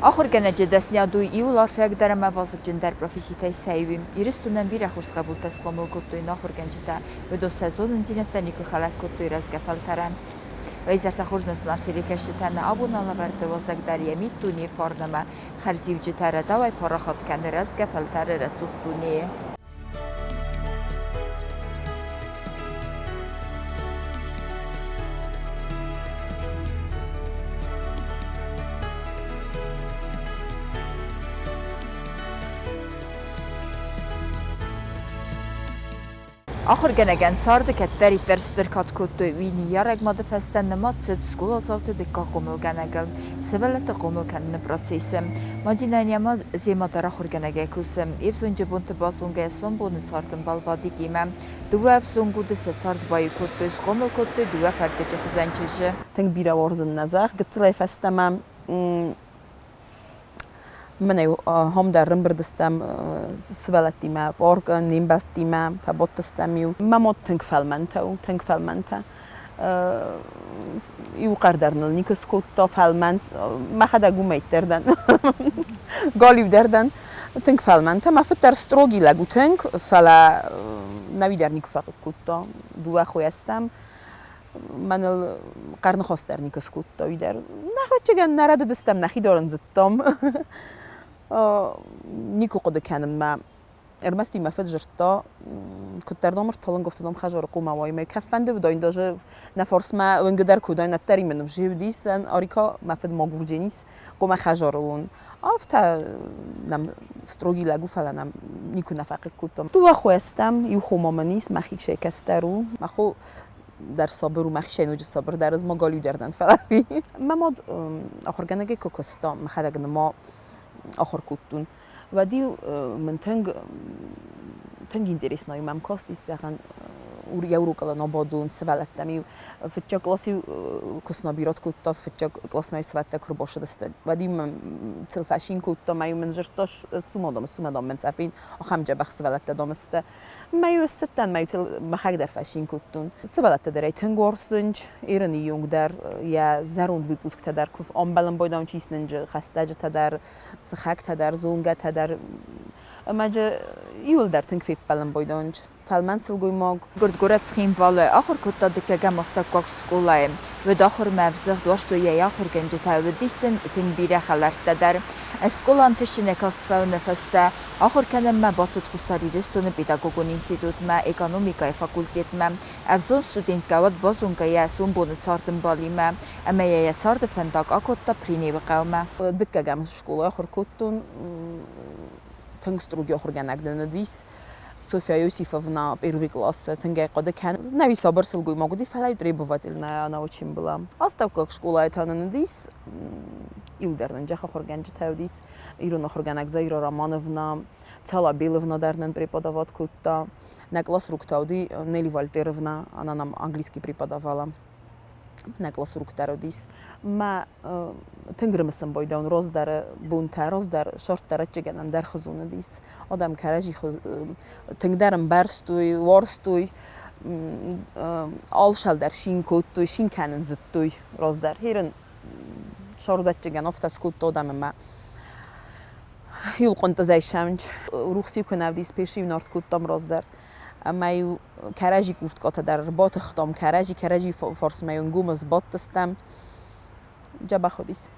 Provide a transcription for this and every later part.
Ахуыргӕнӕджы дӕсныйад у иууыл арфиагдӕр ӕмӕ вазыгджындӕр професситӕй сӕ иу. Ирыстонӕн бирӕ хорз хъӕбултӕ схъомыл кодтой нӕ ахуыргӕнджытӕ, уыдон сӕ зонындзинӕдтӕ никуы хӕлӕг кодтой рӕзгӕ фӕлтӕрӕн. Уӕ хорз нӕ зынаргъ телекӕсджытӕ, нӕ абоны алӕвӕрды уазӕг дӕр йӕ миддунейы фарн ӕмӕ хӕрзиуджытӕ рӕдауӕй парахат кӕны рӕзгӕ фӕлтӕры рӕсугъд дунейы. Ахуыргӕнӕгӕн царды кӕддӕриддӕр стыр кад кодтой, уый ныййарӕг мады фӕстӕ нымад цыд скъоладзауты дыккаг хъомылгӕнӕгыл, сывӕллӕтты хъомыл кӕныны процессы. Мадинӕ ма Зема дӕр ахуыргӕнӕгӕй кусы. Йе взонджы бонты базонгӕ сомбоны цардӕмбал Вадикимӕ. Дыууӕ ӕвзонг уды сӕ цард баиу кодтой, схъомыл кодтой дыууӕ фӕрдыджы хуызӕн чызджы. Тынг бирӕ уарзын нӕ зӕгъ, гыццылӕй фӕстӕмӕ Мӕнӕ хом дӕр ӕрӕмбырд стӕм сывӕллӕттимӕ, паркы, не мбӕлттимӕ, фӕбадтыстӕм-иу. Мӕ мад тынг фӕлмӕнтӕ у, тынг фӕлмӕнтӕ. Иу хъӕр дӕр ныл никуы скодта, фӕлмӕн, мӕхӕдӕг уымӕй дӕр дӕн, галиу дӕр дӕн. Тынг фӕлмӕнтӕ. Мӕ фыд дӕр строгий лӕг у тынг, фӕлӕ нӕуи дӕр никуы фӕхъыг кодта. Дыууӕ хойӕ стӕм. Мӕныл хъӕрныхас дӕр никуы скодта уый дӕр. Нӕхуӕдчегӕн нӕ рӕдыдыстӕм, нӕхи дӕр ын зыдтам. Никуы хъуыды кӕнын мӕ. Ӕрмӕст-иу мӕ фыд зыдта, куыддӕр дам ӕрталынг, афтӕ дам хӕдзары хъумӕ уайы. Кӕффӕнды уыдаин даже нӕ фарсмӕ уынгы дӕр куы уыдаин, уӕддӕр имӕ ныфс уыдис, Арика мӕ фыд мӕгуырдженис, хъумӕ хӕдзары уон. Афтӕ нӕм строгий лӕг у, фӕлӕ нӕм никуы нӕ фӕхъыг кодтам. Дыууӕ хойӕ стӕм, иу хо ма мын ис, мӕхицӕй кӕстӕр у. Мӕ хо дӕр сабыр у, мӕхицӕй ноджы сабырдӕр, ӕз ма галиу дӕр дӕн, фӕлӕ мӕ мад ахуыргӕнӕгӕй куы куыста, мӕхӕдӕг ныма ахуыр кодтон, уӕд-иу мын тынг тынг интересно мӕм кастис, зӕгъӕн, йӕ урокыл абадон сывӕллӕттӕм-иу фыццаг кълас-иу куы снабират кодта, фыццаг къласмӕ сывӕллӕттӕ куы ӕрбацыдысты, уӕд-иу мӕм цылфӕсин кодта, мӕ-иу мын дзырдта, цума дам, цума дам мын цӕфин, ахӕм дзӕбӕх сывӕллӕттӕ дам сты. Мӕ-иу ссыдтӕн, мӕ-иу мӕхӕг дӕр фӕцин кодтон. Сывӕллӕттӕ дӕр ӕй тынг уарзынц, Ирыны юнг дӕр, йӕ зӕронд выпусктӕ дӕр куы ӕмбӕлын байдайын чиснынджы хӕстӕджытӕ дӕр, сыхӕгтӕ дӕр, зонгӕтӕ дӕр. Ӕмӕ джы иуылдӕр тынг феппӕлын байдайынц. Фӕлмӕн сылгоймаг. Гуырд горӕт Цхинвалы ахуыр кодта дыккӕгӕм астӕуккаг скъолайы. Уӕд ахуырмӕ ӕвзыгъд уарзтой йӕ ахуыргӕнджытӕ, уыдис сын тынг бирӕ хӕлӕрттӕ дӕр. Скъола ӕнтыстджынӕй каст фӕуыны фӕстӕ Ахуыр кӕнынмӕ бацыд Хуссар Ирыстоны педагогон институтмӕ экономикӕйы факультетмӕ. Ӕвзонг студенткӕ уӕд базонгӕ йӕ сомбоны цардӕмбалимӕ ӕмӕ йӕ йӕ царды фӕндаг акодта Приневы хъӕумӕ. Дыккӕгӕм скъолайы ахуыр кодтон, тынг строгий ахуыргӕнӕг нын уыдис. Софья Иосифовна первый классы тынг ӕй хъуыды кӕны. Нӕуи сабыр сылгоймаг уыди, фӕлӕ требовательная она очень была. Астӕуккаг скъолайы та нын уыдис, иу дӕр нын джах ахуыргӕнджытӕ уыдис. Ирон ахуыргӕнӕг Заира Романовна, Цала Беловна дӕр нын преподавать кодта. Нӕ классрук та уыди Нелли Вальтеровна, она нам английский преподавала. Нӕ классрук дӕр уыдис. Мӕ тынг рымысын байдӕун раздӕры бонтӕ, раздӕр сӕрддӕр ӕдджыгӕн ӕндӕр хуызон уыдис. Адӕм кӕрӕдзи тынгдӕр ӕмбӕрстой, уарзтой, алшал дӕр шин кодтой, шин кӕнын зыдтой раздӕр. Херын сӕрдӕтджыгӕн афтӕ скодта адӕм ӕмӕ иу къуынтъызӕй сӕмч. Рухс-иу куы нӕ уыдис, песы-иу нарт кодтам раздӕр. Ӕмӕ-иу кӕрӕдзи курткӕтӕ дӕр ӕрбатыхтам, кӕрӕдзи кӕрӕдзи фарсмӕ-иу ӕнгом сбадтыстӕм. Дзӕбӕх уыдис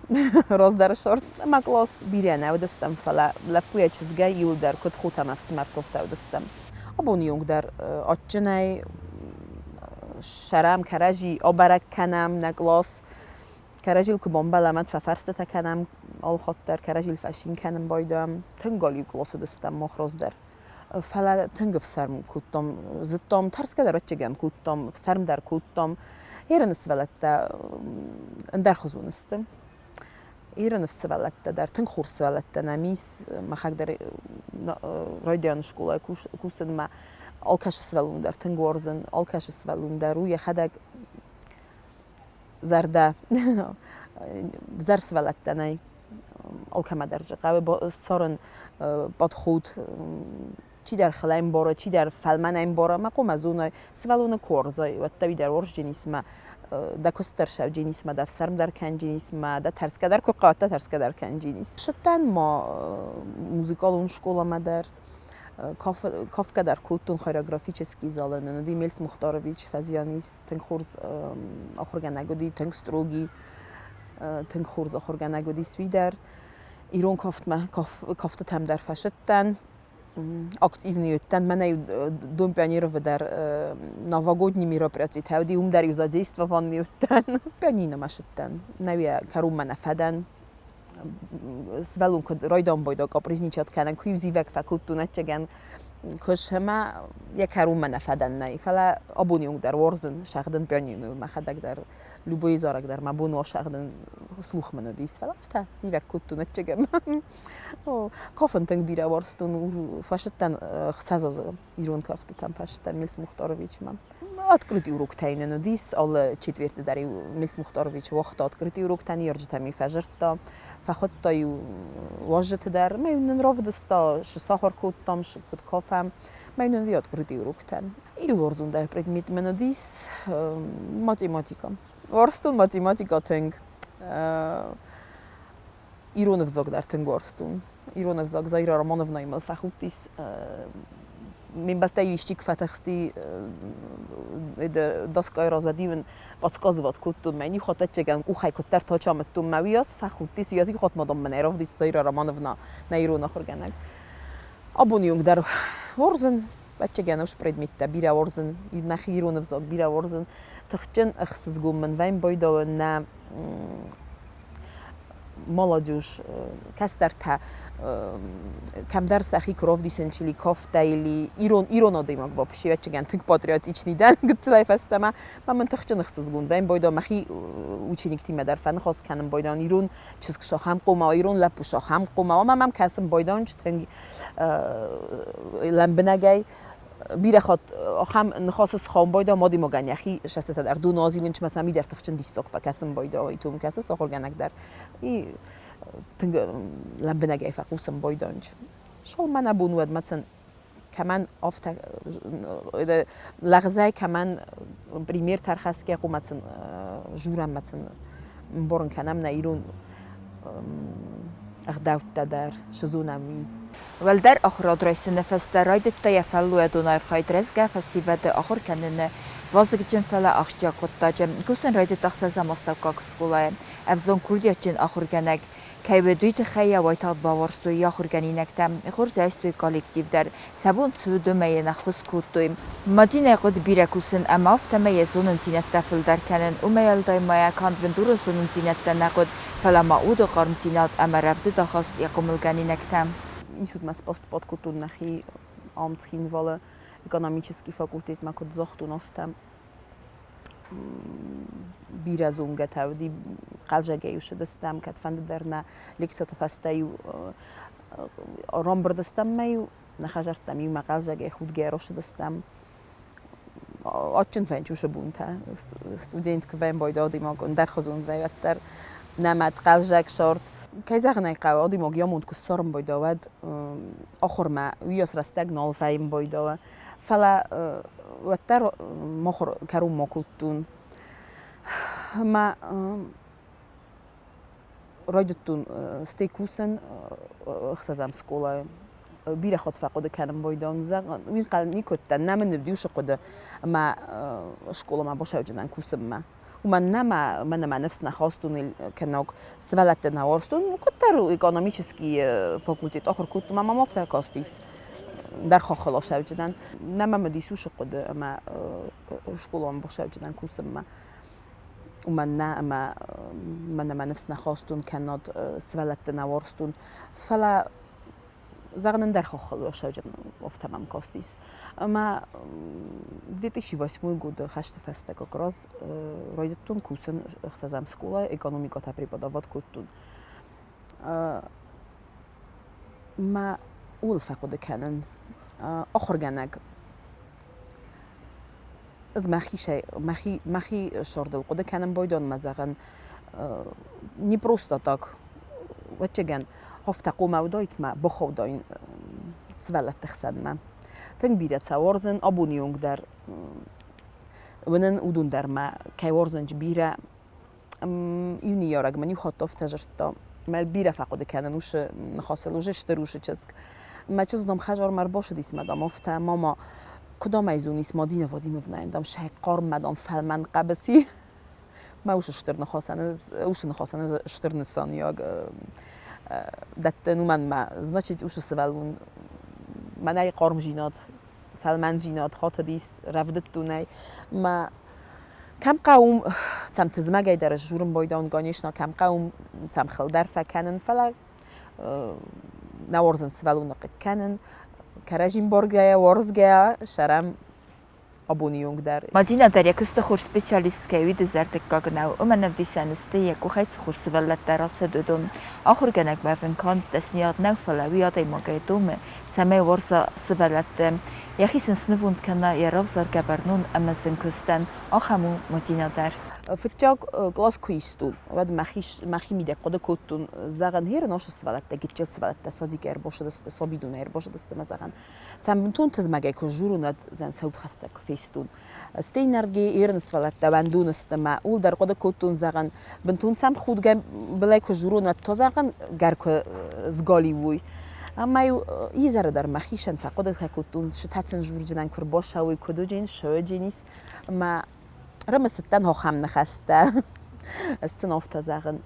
раздӕры сӕрд. Ӕмӕ кълас бирӕ нӕ уыдыстӕм, фӕлӕ лӕппуйӕ чызгӕй иуылдӕр куыд хотӕ ӕмӕ ӕфсымӕртыл афтӕ уыдыстӕм. Абоны онг дӕр адджынӕй ссарӕм кӕрӕдзи, абӕрӕг кӕнӕм нӕ кълас. Кӕрӕдзийыл куы бамбӕлӕм, уӕд фӕфӕрстытӕ кӕнӕм алыхатт дӕр, кӕрӕдзийыл фӕцин кӕнын байдайӕм. Тынг галиу кълас уыдыстӕм мах раздӕр. Фӕлӕ тынг ӕфсӕрм кодтам, зыдтам, тӕрсгӕ дӕр ӕвӕццӕгӕн кодтам, ӕфсӕрм дӕр кодтам. Ирыны сывӕллӕттӕ ӕндӕрхуызон сты. Ирыны сывӕллӕттӕ дӕр тынг хорз сывӕллӕттӕ нӕм ис. Махӕг дӕр райдианы скъолайы кусынмӕ алкӕцы сывӕллон дӕр тынг уарзын, алкӕцы сывӕллон дӕр у йӕхӕдӕг зӕрдӕ, взӕр сывӕллӕттӕ нӕй. Алкӕмӕ дӕр хъӕуы ссарын подход. Чидӕр хылӕмбары, чидӕр фӕлмӕн ӕмбары, ма хъуамӕ зонай, сывӕллоны куы уарзай, уӕдта уый дӕр уарзджынисмӕ, дӕ куыст дӕр сӕвджынисмӕ, дӕ ӕфсарм дӕр кӕнджынисмӕ, дӕ тӕрсгӕ дӕр куы хъӕуа, дӕ тӕрсгӕ дӕр кӕнджынис. Сыдтӕн ма музыкалон скъоламӕ дӕр, кафгӕ дӕр кодтон хореографический залы. Нын Мельс Мухтарович фӕзиан ис, тынг хорз ахуыргӕнӕг уыди, тынг строгий, тынг хорз ахуыргӕнӕг уыдис уый дӕр. Ирон кафтмӕ, кафтытӕм дӕр фӕсыдтӕн. Активный уыдтӕн. Мӕнӕ Дом пионеровы дӕр новогодний мероприятитӕ уыди, уым дӕр-иу задействованный уыдтӕн. Пианиномӕ сыдтӕн. Нӕуи кӕронмӕ нӕ фӕдӕн. Сывӕллон куыд райдан-байда капризничать кӕнӕн, куы-иу зивӕг фӕкодтон ӕцӕгӕн, куы ӕмӕ йӕ кӕронмӕ нӕ фӕдӕн нӕй. Фӕлӕ абоны онг дӕр уарзын сӕгъдын пианино мӕхӕдӕг дӕр любой зарӕг дӕр мӕ бон у асӕгъдын, слух мын уыдис. Фӕлӕ афтӕ зивӕг кодтон ӕцӕгӕн. Кафын тынг бирӕ уарзтон, фӕсыдтӕн 6 азы ирон кӕфтытӕм фӕсыдтӕн Мельс Мухтаровичмӕ. Открытый уроктӕ нын уыдис, алы четверти дӕр-иу Мельс Мухтарович уагъта открытый уроктӕ, ныййарджытӕм-иу фӕзырдта, фӕхуыдта-иу уазджыты дӕр, ӕмӕ-иу нын равдыста, цы сахуыр кодтам, куыд кафӕм, ӕмӕ-иу нын уыди открытый уроктӕ. Иу уарзондӕр предмет мын уыдис математикӕ. Уарзтон математикӕ тынг. Ирон ӕвзаг дӕр тынг уарзтон. Ирон ӕвзаг Заира Романовнайы мыл фӕхудтис. Ме мбӕлттӕй исчи куы фӕтыхсти доскайы раз, уӕд-иу ын подсказывать кодтон. Мӕ иу хатт ӕцӕгӕн къухӕй куыддӕр тач амыдтон, мӕ уыйас фӕхудтис, уыйас иу хатт ма дам мын ӕрӕвдис Заира Романовна, нӕ ирон ахуыргӕнӕг. Абоны онг дӕр уарзын, ӕцӕгӕн ус предметтӕ бирӕ уарзын, нӕхи ирон ӕвзаг бирӕ уарзын. Тыхджын ӕхсызгон мын вӕййы байдауын нӕ молодежь, кӕстӕртӕ кӕмдӕр сӕхи куы равдисынц или кофтӕ, или ирон, ирон адӕймаг вообще ӕцӕгӕн тынг патриотичный дӕн гыццылӕй фӕстӕмӕ. Ма мын тыхджын ӕхсызгон вӕййы байдауын, мӕхи учениктимӕ дӕр фӕныхас кӕнын байдауын, ирон чызг сахӕм хъуамӕ, ирон лӕппу сахӕм хъуамӕ, ӕмӕ мӕм кӕсын байдауын тынг лӕмбынӕгӕй. Бирӕ хатт ахӕм ныхасы схауын байдаа мадимагӕн йӕхи сӕстытӕ дӕр доны азилынчмӕ сӕм идӕр тыхджын диссаг фӕкӕсын байдаа, и том кӕсы ахуыргӕнӕг дӕр. И тынг лӕмбынӕгӕй фӕхъусын байдаынч. Шол мӕнӕ бон уӕдмӕ сын кӕмӕн афтӕ лӕгъзӕй кӕмӕн примертӕ ӕрхӕсгӕ хъуамӕ сын журӕммӕ сын ӕмбарын кӕнӕм нӕ ирон ӕгъдӕуттӕ дӕр, сызонӕм уый. Уӕлдӕр ахуырад райсыны фӕстӕ райдыдта йӕ фӕллойадон архайд рӕзгӕ фӕсивӕды ахуыр кӕныны вазыгджын, фӕлӕ ахсджиаг хъуыддаджы. Кусын райдыдта ӕхсӕзӕм астӕуккаг скъолайы. Ӕвзонг курдиатджын ахуыргӕнӕг кӕй уыд, уый тыххӕй йӕ уайтагъд бауарзтой йӕ ахуыргӕнинӕгтӕ, хорз айстой коллектив дӕр. Сӕ бон цы уыд, уымӕй йын ӕххуыс кодтой. Мадинӕ хъуыд бирӕ кусын ӕмӕ афтӕмӕй йӕ зонындзинӕдтӕ фылдӕр кӕнын. Уымӕй уӕлдай ма йӕ канд бындурон зонындзинӕдтӕ нӕ хъуыд, фӕлӕ ма уды хъармдзинад ӕмӕ рӕвдыд ахаст йӕ хъомылгӕнинӕгтӕм. Институтмӕ споступать кодтон нӕхи ам Цхинвалы экономический факультетмӕ, куыд загътон, афтӕ. Бирӕ зонгӕтӕ уыди, хъӕлдзӕгӕй-иу ссыдыстӕм, кӕдфӕнды дӕр нӕ лекциты фӕстӕ-иу ӕрӕмбырд стӕм ӕмӕ-иу нӕ хӕдзӕрттӕм иумӕ хъӕлдзӕгӕй худгӕ ӕрыссыдыстӕм. Адджын фӕнчусы бонтӕ, студент куы вӕййӕм байдадимаг, ӕндӕрхуызон вӕййы уӕддӕр. Нӕ мад хъӕлдзӕг сӕрд. Кӕй зӕгъын ӕй хъӕуы, адӕймаг йӕ амонд куы ссарын байдайа, уӕд ахуырмӕ уыйас рӕстӕг нал вӕййын байдайа. Фӕлӕ уӕддӕр махуыр кӕронмӕ кодтон. Ӕмӕ райдыдтон стӕй кусын ӕхсӕзӕм скъолайы. Бирӕ хатт фӕхъуыды кӕнын байдайон, зӕгъын, уый ӕнхъӕл никуы уыдтӕн, нӕ мын уыд иу хъуыды ӕмӕ скъоламӕ басӕуджынӕн кусынмӕ. Уымӕн нӕ мӕ, мӕнӕ мӕ ныфс нӕ хастон кӕнӕг сывӕллӕтты нӕ уарзтон, куыддӕр экономический факультет ахуыр кодтон, ӕмӕ мӕм афтӕ кастис, дӕр хаххыл асӕуджынӕн. Нӕ мӕм уыдис уыцы хъуыды ӕмӕ скъоламӕ басӕуджынӕн кусынмӕ. Уымӕн нӕ ӕмӕ мӕнӕ мӕ ныфс нӕ хастон, кӕннод сывӕллӕтты нӕ уарзтон. Фӕлӕ зӕгъын ӕндӕр хохыл сауджын афтӕ мӕм кастис. Ӕмӕ 2008 годы хӕсты фӕстӕ как раз райдыдтон кусын ӕхсӕзӕм скъолайы, экономикӕтӕ преподавать кодтон. Мӕ ууыл фӕхъуыды кӕнын. Ахуыргӕнӕг ӕз мӕхицӕй, мӕхи, мӕхи сӕрдыл хъуыды кӕнын байдонмӕ зӕгъын, не просто так, ӕвӕццӕгӕн, афтӕ хъуамӕ уыдаид мӕ бахаудаин сывӕллӕтты хсӕнмӕ. Тынг бирӕ цӕ уарзын, абоны онг дӕр уынын, уыдон дӕр мӕ кӕй уарзынц бирӕ. Иу ныййарӕг мын иу хатт афтӕ дзырдта, мӕ бирӕ фӕхъуыды кӕнын уыцы ныхасыл, уже стыр усы чызг. Мӕ чызг, дам, хӕдзармӕ ӕрбацыдис мӕ, дам, афтӕ, мама, куыд ам ӕй зонис, Мадина Вадимовнайӕн, дам, сӕ хъарммӕ, дам, фӕлмӕн хъӕбыси. Мӕ усы стыр ныхасӕн, усы ныхасӕн стыр нысаниуӕг дӕттын, уымӕн мӕ, значит, усы сывӕллон мӕнӕй хъармдзинад, фӕлмӕндзинад хатыдис, рӕвдыдтон ӕй. Мӕ кӕм хъӕуы, цӕм тызмӕгӕй дӕр сдзурын байдайон, конечно, кӕм хъӕуы, цӕм хыл дӕр фӕкӕнын, фӕлӕ нӕ уарзын сывӕллоны хъыг кӕнын, кӕрӕдзи мбаргӕйӕ, уарзгӕйӕ сӕрӕм абоны онг дӕр. Мадинӕ дӕр йӕ куысты хорз специалист кӕй уыд, дызӕрдыггаг нӕу, уымӕн ӕвдисӕн сты, йӕ къухӕй цы хорз сывӕллӕттӕ рацыд, уыдон. Ахуыргӕнӕг уӕвын канд дӕсныйад нӕу, фӕлӕ уый адӕймагӕй домы, цӕмӕй уарза сывӕллӕтты, йӕхи сын снывонд кӕна йӕ равзаргӕ бӕрнон ӕмӕ зын куыстӕн. Ахӕм у Мадинӕ дӕр. Фыццаг кълас куы истон, уӕд мӕхи мидӕг хъуыды кодтон, зӕгъын, гъер носы сывӕллӕттӕ, гыццыл сывӕллӕттӕ садикӕй ӕрбацыдысты, сабидонӕй ӕрбацыдысты мӕ зӕгъын, Цӕм бынтон тызмӕгӕй куы сдзурон, уӕд зӕн сӕудхӕссӕг куы фестон. Стӕй нӕргӕ ерын сывӕллӕттӕ уӕндон сты мӕ ууыл дӕр хъуыды кодтон, зӕгъын, бынтон сӕм худгӕ былӕй куы сдзурон, уӕд та, зӕгъын, гӕр куы сгалиу уой. Ӕмӕ-иу изӕры дӕр мӕхицӕн фӕхъуыдытӕ кодтон, сытӕ сын журджынӕн куы рбацӕуой, куыд уыджын, цы уыджынис. Ӕмӕ рымысыдтӕн ахӕм ныхӕстӕ. Ӕз сын афтӕ зӕгъын,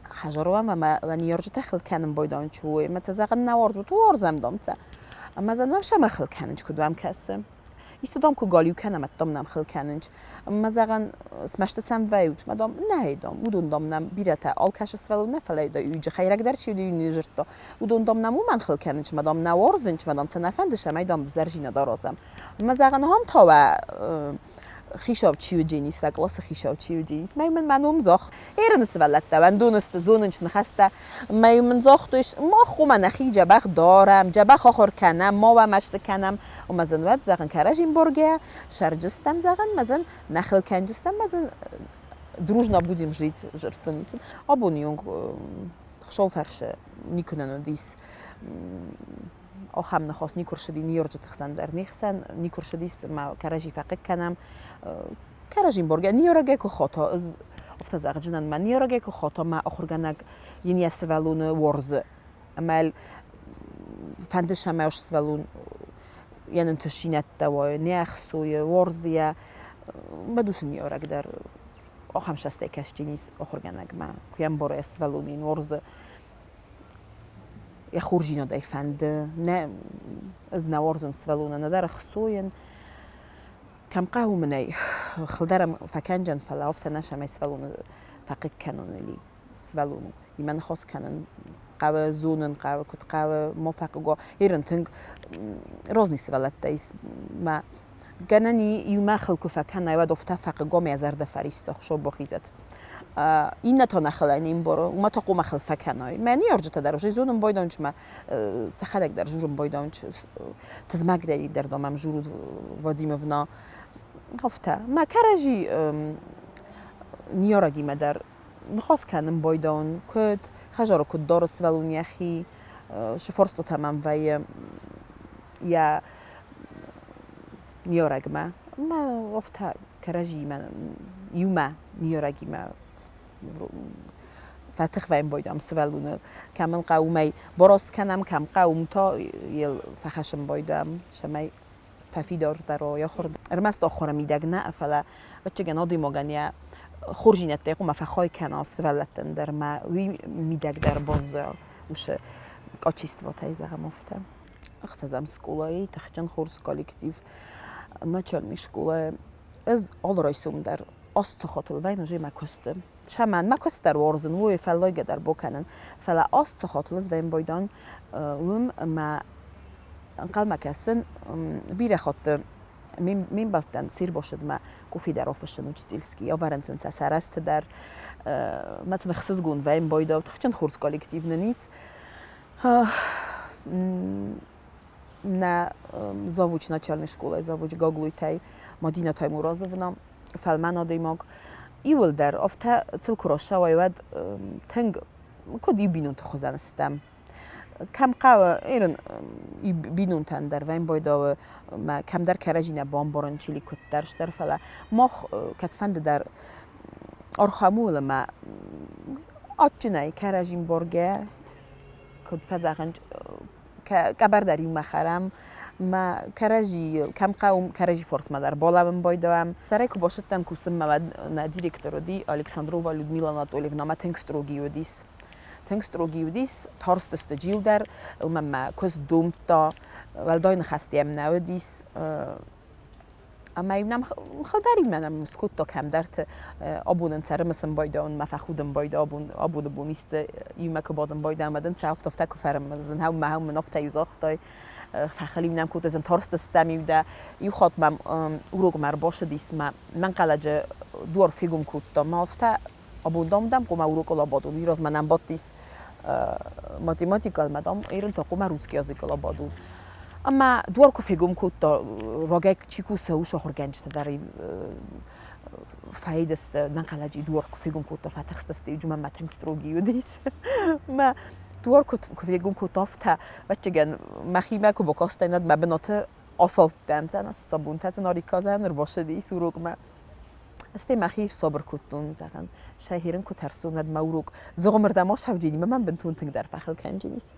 Хӕзаруа ӕмӕ мӕ ныййарджытӕ хыл кӕнын байдайынц, уой ӕмӕ цӕ зӕгъын нӕ уарзут, уарзӕм, дам, цӕ. Ӕмӕ зӕгъын, сӕмӕ хыл кӕнынц, куыд уӕм кӕсы. Исты, дам, куы галиу кӕнӕм, ӕддӕм нӕм хыл кӕнынц. Ӕмӕ зӕгъын, смӕсты сӕм вӕййут? Мӕ, дам, нӕй, дам, уыдон, дам, нӕм бирӕтӕ алкӕсы сывӕллон нӕ, фӕлӕ иуджы хӕйрӕг дӕр чи уыди, уый зыдта. Уыдон, дам, нӕм уымӕн хыл кӕнынц, мӕ, дам, нӕ уарзынц, мӕ, дам, цӕ нӕ фӕнды, цӕмӕй, дам, ӕвзӕрдзинад аразӕм. Ӕмӕ зӕгъын, ахӕм та уӕ хицау чи уыдзӕнис, фӕ къласы хицау чи уыдзӕнис, мӕ мын мӕ ном зӕгъ. Ерыны сывӕллӕттӕ уӕндон сты, зонынц ныхӕстӕ. Мӕ мын загътой, мах хъуамӕ нӕхи дзӕбӕх дарӕм, дзӕбӕх ахуыр кӕнӕм, ма уӕ мӕсты кӕнӕм. Ӕмӕ сын уӕд, зӕгъын, кӕрӕдзи мбаргӕ, сӕрджыстӕм, зӕгъын, мӕ сын нӕ хыл кӕнджыстӕм, мӕ сын дружно будем жить, жыртын. Абоны онг Хуыцау фӕрсы, никуы нын уыдис ахӕм ныхас никуы рцыди ныййарджыты хсӕн дӕр, не хсӕн никуы рцыдис, ӕмӕ кӕрӕдзи фӕхъыг кӕнӕм. Кӕрӕдзи мбаргӕ, ныййарӕгӕй куы хата, ӕз афтӕ зӕгъджынӕн, мӕ ныййарӕгӕй куы хата, мӕ ахуыргӕнӕг йын йӕ сывӕллоны уарзы ӕмӕ фӕнды сӕмӕ сывӕллон йӕ нынтысинӕдтӕ уа, не ӕхсойы, уарзы йӕ, мӕ дусы ныййарӕг дӕр ахӕм састӕй кӕсджынис ахуыргӕнӕгмӕ, куы йӕ ӕмбара йӕ сывӕллоны йын уарзы. Йӕ хорздзинадӕй фӕнды, нӕ, ӕз нӕ уарзын сывӕллонӕн, нӕдӕр ӕхцойӕн. Кӕм хъӕуы мын ӕй, хылдӕр ӕм фӕкӕнджӕн, фӕлӕ афтӕ нӕ цӕмӕй сывӕллоны фӕхъыг кӕнон или сывӕллон у. Имӕ ныхас кӕнын хъӕуы, зонын хъӕуы, куыд хъӕуы, ма фӕхъыг уа. Ерын тынг разный сывӕллӕттӕ ис мӕ гӕнӕн и иумӕ хыл куы фӕкӕнай, уӕд афтӕ фӕхъыг уа, мӕ зӕрдӕ фӕрисса, Хуыцау бахизӕд. Иннӕтӕ нӕ хылӕй не мбары, уымӕ та хъуамӕ хыл фӕкӕной. Мӕ ныййарджытӕ дӕр уже зонын байдайынц мӕ сӕхӕдӕг дӕр журын байдайынц. Тызмӕгдӕй дӕр дам мӕм журут Вадимовна. Афтӕ. Мӕ кӕрӕдзи ныййарӕгимӕ дӕр ныхас кӕнын байдайын, куыд, хӕдзары куыд дары сывӕллон йӕхи, цы фарстатӕ мӕм вӕййы йӕ ныййарӕгмӕ. Мӕ афтӕ кӕрӕдзиимӕ иумӕ ныййарӕгимӕ фӕтых вӕййӕм байдам сывӕллоны. Кӕм ын хъӕуы, уымӕй бараст кӕнӕм, кӕм хъӕуы, уым та йыл фӕхӕссын байдам, цӕмӕй фӕфидардӕр уа йӕ ахуыр. Ӕрмӕст ахуыры мидӕг нӕ, фӕлӕ ӕвӕццӕгӕн адӕймагӕн йӕ хорздзинӕдтӕй хъуамӕ фӕхай кӕна сывӕллӕттӕн дӕр ӕмӕ уый мидӕг дӕр баззайа уыцы качествотӕй, зӕгъӕм афтӕ. Ӕхсӕзӕм скъолайы тыхджын хорз коллектив, начальный скъолайы. Ӕз алы райсом дӕр ацы сахатыл вӕййын уже мӕ куысты. Цӕмӕн? Мӕ куыст дӕр уарзын, уой фӕллойгӕ дӕр бакӕнын. Фӕлӕ ацы сахатыл ӕз вӕййын байдан уым ӕмӕ ӕнхъӕлмӕ кӕсын бирӕ хатты ме мбӕлттӕн цы ӕрбацыдмӕ къофи дӕр афыссын учительский, ӕвӕрын сын сӕ сӕ рӕзты дӕр. Мӕ сын ӕхсызгон вӕййын байдау, тыхджын хорз коллектив нын ис. Нӕ завуч начальной школайы завуч Гаглойтӕй Мадинӕ Таймуразовна, фӕлмӕн адӕймаг. Иуылдӕр афтӕ цыл куы рацӕуай, уӕд тынг куыд иу бинонты хуызӕн стӕм. Кӕм хъӕуы ирын бинонтӕн дӕр вӕйм байдауы мӕ кӕмдӕр кӕрӕдзи нӕ бамбарын чили куыддӕр стӕр, фӕлӕ мах кӕдфӕнды дӕр архамул ӕмӕ адджынӕй кӕрӕдзи мбаргӕ, куыд фӕзӕгъынц, къӕбӕр дӕр иумӕ хӕрӕм, мӕ кӕрӕдзи кӕм хъӕуы, кӕрӕдзи фарсмӕ дӕр балӕууын байдайӕм. Сӕрӕй куы бацыдтӕн кусынмӕ, уӕд нӕ директор уыди Александрова Людмила Анатольевна, ӕмӕ тынг строгий уыдис. Тынг строгий уыдис, тарстысты джиу дӕр, уымӕн мӕ куыдз домдта, уӕлдай ныхӕстӕ йӕм нӕ уыдис. Ӕмӕ-иу нӕм хӕлдар-иу нӕм скодта кӕмдӕрты, абон ын цӕрымысын байдауын, мӕ фӕхудын байда абон, абоны бон исты иумӕ куы бадын байда ӕмӕ дын цӕ афтӕ куы фӕрымызын, хӕу мӕ хӕу мын афтӕ-иу загътай, фӕхыл-иу нӕм кодта, зын тарстыстӕм-иу дӕ. Иу хатт мӕм урокмӕ ӕрбацыдис, мӕ мӕнхъӕлӕджы дуар фегом кодта, мӕ афтӕ абон дам дам хъуамӕ урокыл абадон, уый размӕ нӕм бадтис математикӕ ӕмӕ дам ирын та хъуамӕ русский языкыл абадон. Ӕмӕ дуар куы фегом кодта, рагӕй чи кусы, уыцы ахуыргӕнджытӕ дӕр фӕидысты, нӕнхъӕлӕджы дуар куы фегом кодта, фӕтыхстысты, иу мӕ тынг строгий уыдис. Мӕ дуар куы фегом кодта, афтӕ, ӕвӕццӕгӕн, мӕхимӕ куы бакастӕн, уӕд мӕ бынаты асалдтӕн, сабунтӕ сын арикказӕн ӕрбацыдис урокмӕ. Стӕй мӕхи сабыр кодтон, зӕгъӕн, сӕхирын куы тӕрсон, уӕд мӕ урок зыгъуымырдӕм асӕвдженимӕ мӕм бынтон тынгдӕр фӕхыл кӕнджынис.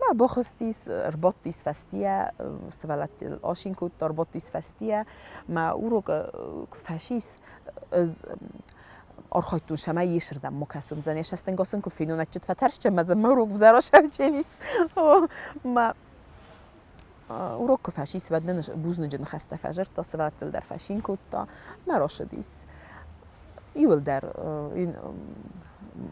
Мӕ бахызтис, ӕрбадтис фӕстийӕ, сывӕллӕттыл асин кодта, ӕрбадтис фӕстийӕ. Мӕ урок куы фӕцис, ӕз архайдтон, цӕмӕй есырдӕм ма кӕсон, зӕн сӕстӕнгас ын куы фенон, ӕдчыт фӕтӕрсчӕн мӕ, мӕ урок взӕр асӕвдженис. Мӕ Урок куы фӕцис, уӕд нын бузныджы ныхӕстӕ фӕзырдта, сывӕллӕттыл дӕр фӕцин кодта, мӕ рацыдис. Иуылдӕр ин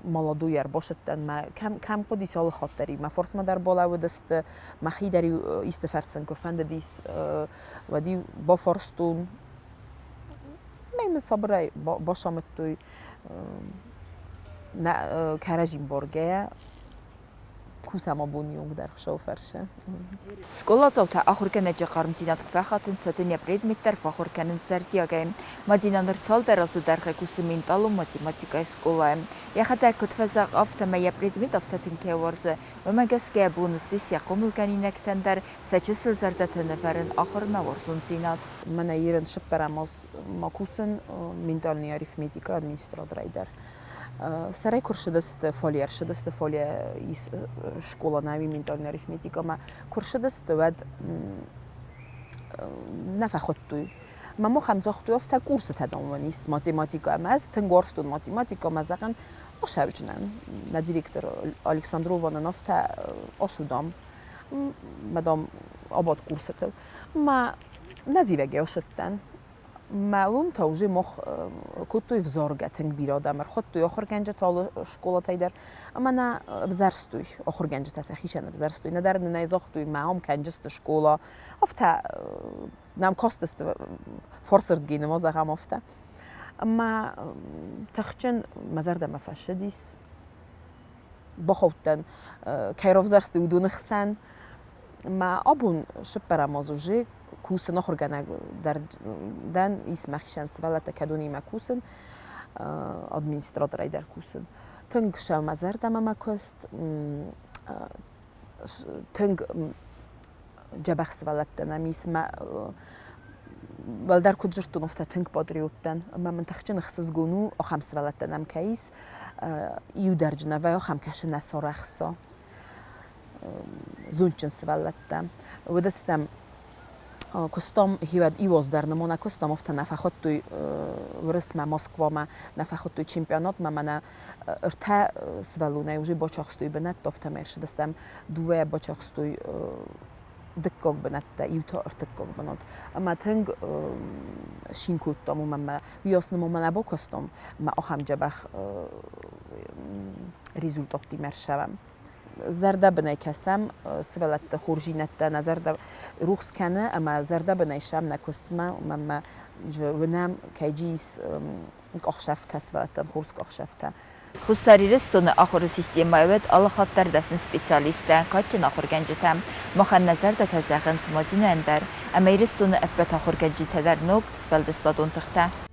молодой ӕрбацыдтӕн мӕ кӕм, кӕм хъуыдис алы хатт дӕр мӕ фарсмӕ дӕр балӕууыдысты, мӕхи дӕр-иу исты фӕрсын куы фӕндыдис, уӕд-иу бафарстон. Мӕ мын сабырӕй бацамыдтой нӕ кӕрӕдзи мбаргӕйӕ. Кусӕм абоны онг дӕр Хуыцауы фӕрцы. Скъоладзаутӕ ахуыргӕнӕджы хъармдзинад куы фӕхатынц, уӕд ын йӕ предмет дӕр фӕахуыр кӕнынц зӕрдиагӕй. Мадинӕ ныр цалдӕр азы дӕргъы кусы менталон математикӕйы скъолайы. Йӕхӕдӕг куыд фӕзӕгъы, афтӕмӕй йӕ предмет афтӕ тынг кӕй уарзы, уымӕ гӕсгӕ йӕ бон ссис йӕ хъомылгӕнинӕгтӕн дӕр сӕ чысыл зӕрдӕтӕ нывӕрын ахуырмӕ уарзондзинад. Мӕнӕ ирын сыппӕрӕм аз ма кусын ментальный арифметикӕйы администраторӕй дӕр. Сӕрӕй куы рцыдысты, фӕле ӕрцыдысты, фӕле скъола нӕуи ментальный арифметикӕмӕ куы рцыдысты, уӕд нӕ фӕхуыдтой. Мӕ махӕн загътой, афтӕ курсытӕ дам уын ис математикӕ ӕмӕ ӕз тынг уарзтон математикӕ ӕмӕ зӕгъын, асӕуджынӕн. Нӕ директор Александрова нын афтӕ асудам, мӕ дам абад курсытыл. Мӕ нӕ зивӕгӕй асыдтӕн. Мӕ уым та уже мах кодтой взаргӕ тынг бирӕ адӕм ӕрхуыдтой ахуыргӕнджытӕ алы скъолатӕй дӕр ӕмӕ нӕ ӕвзӕрстой ахуыргӕнджытӕ сӕхицӕн ӕвзӕрстой нӕдӕр нын ӕй загътой мӕ ам кӕнджысты скъола афтӕ нӕм кастысты форсырдгӕй нӕма зӕгъӕм афтӕ ӕмӕ тыхджын мӕ зӕрдӕмӕ фӕцыдис бахаудтӕн кӕй равзӕрстой уыдоны хсӕн Мӕ абон сыппӕрӕм аз уже кусын ахуыргӕнӕг дӕр дӕн, ис мӕхицӕн сывӕллӕттӕ кӕдонимӕ кусын, администраторӕй дӕр кусын. Тынг сӕ мӕ зӕрдӕмӕ мӕ куыст, тынг дзӕбӕх сывӕллӕттӕ нӕм ис. Мӕ уӕлдӕр куыд зыдтон, афтӕ тынг патриот дӕн ӕмӕ мын тыхджын ӕхсызгон у, ахӕм сывӕллӕттӕ нӕм кӕй ис. Иу дӕр джы нӕ вӕййы, ахӕм кӕсы нӕ сарӕхса. Зондджын сывӕллӕттӕ. Уыдыстӕм куыстам хиуӕд иуоз дӕр нымона куыстам, афтӕ нӕ фӕхуыдтой Уырысмӕ, Москвамӕ, нӕ фӕхуыдтой чемпионатмӕ, мӕнӕ ӕртӕ сывӕллонӕй уже бацахстой бынӕттӕ, афтӕмӕй ӕрцыдыстӕм, дыууӕ бацахстой дыккаг бынӕттӕ, иу та ӕртыккаг бынат. Ӕмӕ тынг цин кодтам уымӕн ӕмӕ уыйас нымомӕ нӕ бакуыстам, ӕмӕ ахӕм дзӕбӕх результаттимӕ ӕрцӕуӕм. Зӕрдӕбынӕй кӕсӕм сывӕллӕтты хорздзинӕдтӕ, нӕ зӕрдӕ рухс кӕны ӕмӕ зӕрдӕбынӕй сӕм нӕ куыстмӕ, уымӕн уынӕм, кӕй джи ис къахсӕфтӕ сывӕллӕттӕн хорз къахсӕфтӕ. Хуссар Ирыстоны ахуыры системӕйы уӕд алы хатт дӕр дӕсны специалисттӕ, кадджын ахуыргӕнджытӕ. Махӕн нӕ зӕрдӕтӕ зӕгъынц Мадинӕйӕн дӕр ӕмӕ Ирыстоны ӕппӕт ахуыргӕнджытӕ дӕр ног сфӕлдыстадон тыхтӕ.